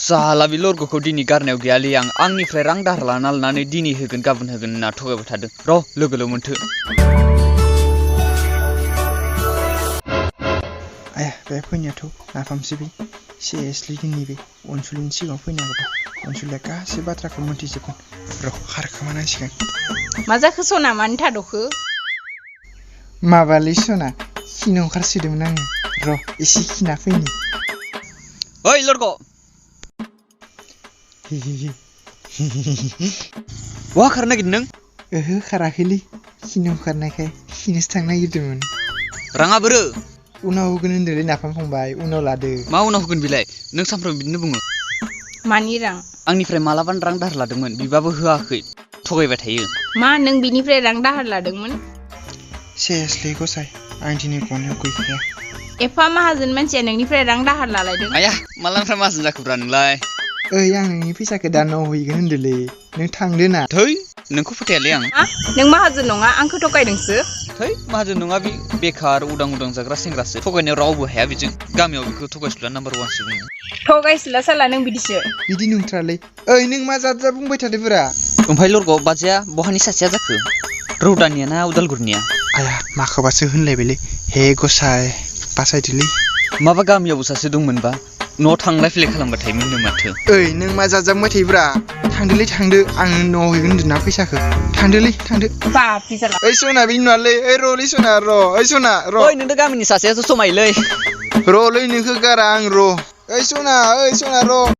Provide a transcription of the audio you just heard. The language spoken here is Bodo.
साला बे लरग'खौ दिनै गारनायाव गैयालै आंनिफ्राय रां दाहार लानानै दिनै होगोन गाबोन होगोन होनना थगायबाय थादों र' लोगोल' मोनथो आया बे फैनायाथ' नाफामसो बे सिरियासलि दिनै बे अनसुलिनि सिगाङाव फैनांगौ अनसुलिया गासै बाथ्राखौ मोनथिजोबगोन र' खारखोमानांसिगोन मा जाखो सना मानो थाद'खो माबालै सना खिनो ओंखारसोदोंमोन आङो र' एसे खिना फैनि ओइ लरग' बहा खारनो नागिरदों नों ओहो खाराखैलै खिनो ओंखारनायखाय खिनोसो थांनो नागिरदोंमोन राङा बोरो उनाव होगोन होनदोंलै नाफाम फंबाय उनाव लादो मा उनाव होगोन बिलाय नों सानफ्रोमबो बिदिनो बुङो मानि रां आंनिफ्राय मालाबानो रां दाहार लादोंमोन बिबाबो होआखै थगायबाय थायो मा नों बिनिफ्राय रां दाहार लादोंमोन सिरियासलि गसाय आं दिनै गनायाव गैखाया एफा माहाजोन मानसिया नोंनिफ्राय रां दाहार लालायदों आया मालानिफ्राय माहाजोन जाखोब्रा नोंलाय ओइ आं नोंनि फैसाखौ दानाव हैगोन होनदोंलै नों थांदो ना थै नोंखौ फोथायालै आं नों माहाजोन नङा आंखौ थगायदोंसो थै माहाजोन नङा बे बेखार उदां जाग्रा सेंग्रासो थगायनायाव रावबो हाया बेजों गामियाव बेखौ थगायसुला नाम्बार 1 सो बुङो थगायसुला साला नों बिदिसो बिदि नंथ्रालै ओइ नों मा जाद बुंबाय थादोब्रा ओमफ्राय लरग' बाजैया बहानि सासेया जाखो रौदानिया ना उदालगुरिनिया आया माखौबासो होनलायबायलै हे गसाय बासायदोलै माबा गामियावबो सासे दंमोनबा न'आव थांलाय फैलाय खालामबाय थायोमोननो माथो ओइ नों मा जाजाबबाय थायोब्रा थांदोलै थांदो आं न'आव हैगोन होन्दोंना फैसाखौ थांदोलै थांदो बापि साला ओइ सना बि नङालै ओइ र'लै सना र' ओइ सना र' ओइ नोंथ' गामिनि सासेयासो समायोलै र'लै नोंखौ गारा आं र' ओइ सना र'